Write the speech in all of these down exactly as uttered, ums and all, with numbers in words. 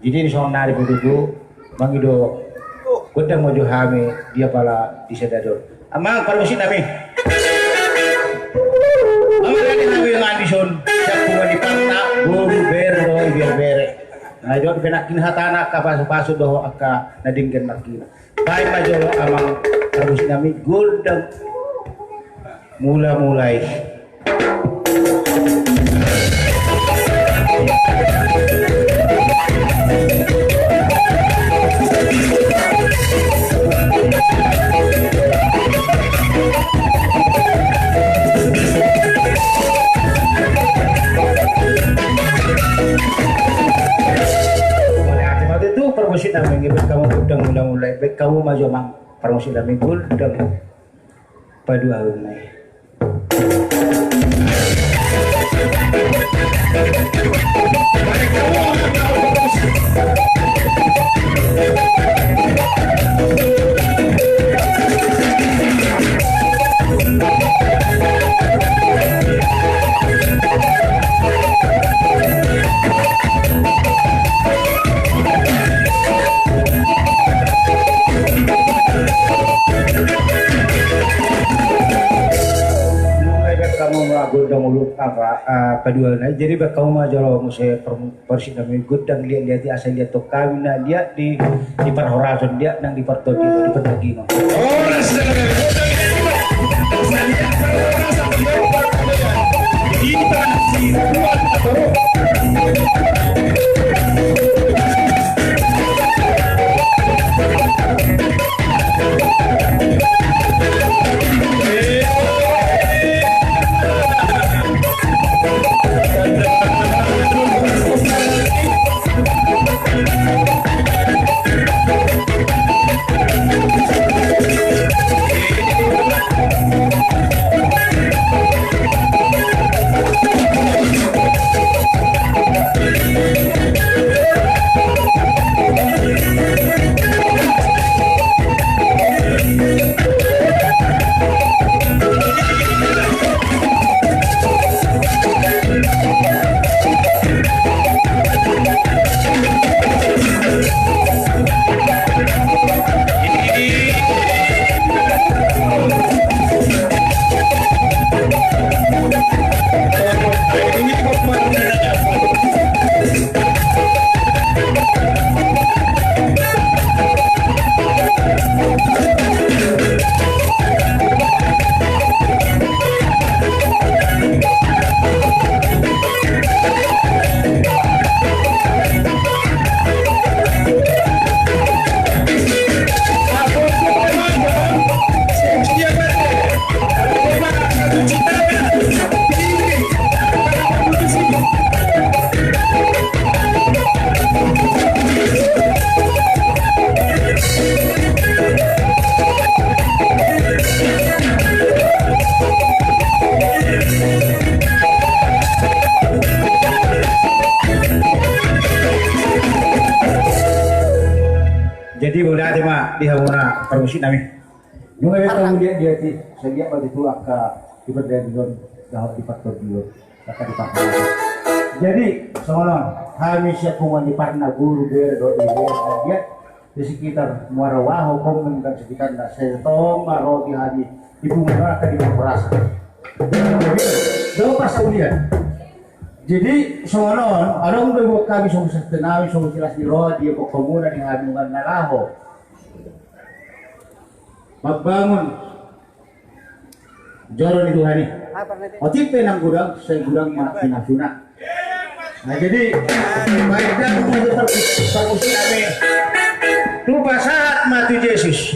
Jadi sonari pe tutu mangido gondang ma jo hami di apala di sadari on. Amang parmusik nami. Amang, jadi hami ngadison siap punguan ni parna, boru, bere dohot ibebere. Na, jot pe nangkin hatana angka pasupasu dohot angka na denggan nangkin. Baen ma jolo amang parmusik nami gondang mulamula i. Mauliate ma tutu parmusik nami, baen hamu gondang mulamula i, baen hamu ma jo amang parmusik nami gondang paduahon na i. Nunga dibaen hamu ma gondang mulamula, apa, eh, paduahon na i, jadi baen hamu ma jolo muse parmusik nami gondang liatliat i, asa liat tong hami na liat di, di parhorasan, liat nang di partondi, di pardagingon. Horas, gondang liat i ma. Asa liat parhorasan, liat partondi. Hita si tuan atau Jadi mauliate ma di hamuna parmusik nami. Nunga dibaen hamu liatliat i, asa liat ma tutu angka di pardagingon dohot di partondion, angka di parhorasan. Jadi songon on, hami siap punguan ni parna, boru, bere dohot ibebere na liat di sekitar Muara Waho, Komeng dan sekitarna, sai tong ma ro di hami di punguan on angka di parhorasan. Jadi, songon on, adong do diboan hami songon santabi, songon silas ni roha diboan hamuna di hami nunga na laho mambangun joro ni Tuhan i. Otik pe nang godang, sai godang ma pinasuna. Na jadi, baen damang ma jo parmusik nami. Hupasahat ma tu Jesus.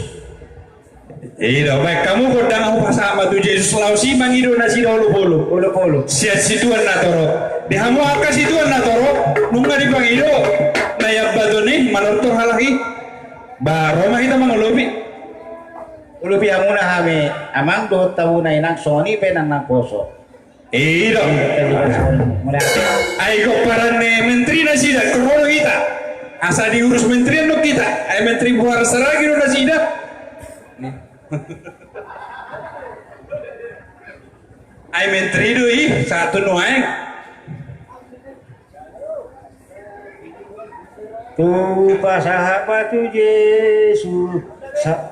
I do, baen hamu gondang Hupasahat ma tu Jesus, laos i mangido nasida olopolop. Olopolop. Sian situan na torop. Di hamu angka situan na torop, nunga dipangido na i, ambaton i, manortor halak i. Ba ro ma hita mangolopi. Olopi hamuna hami amang dohot hamuna inang, songon i pe nang naposo. I do. Ai gomparan ni menteri nasida, ro do hita. Asa diurus menteri do hita. Ai menteri buhar saragi do nasida. Ai menteri do i, sahat tu nuaeng. Hupasahat ma tu Jesus. Sa-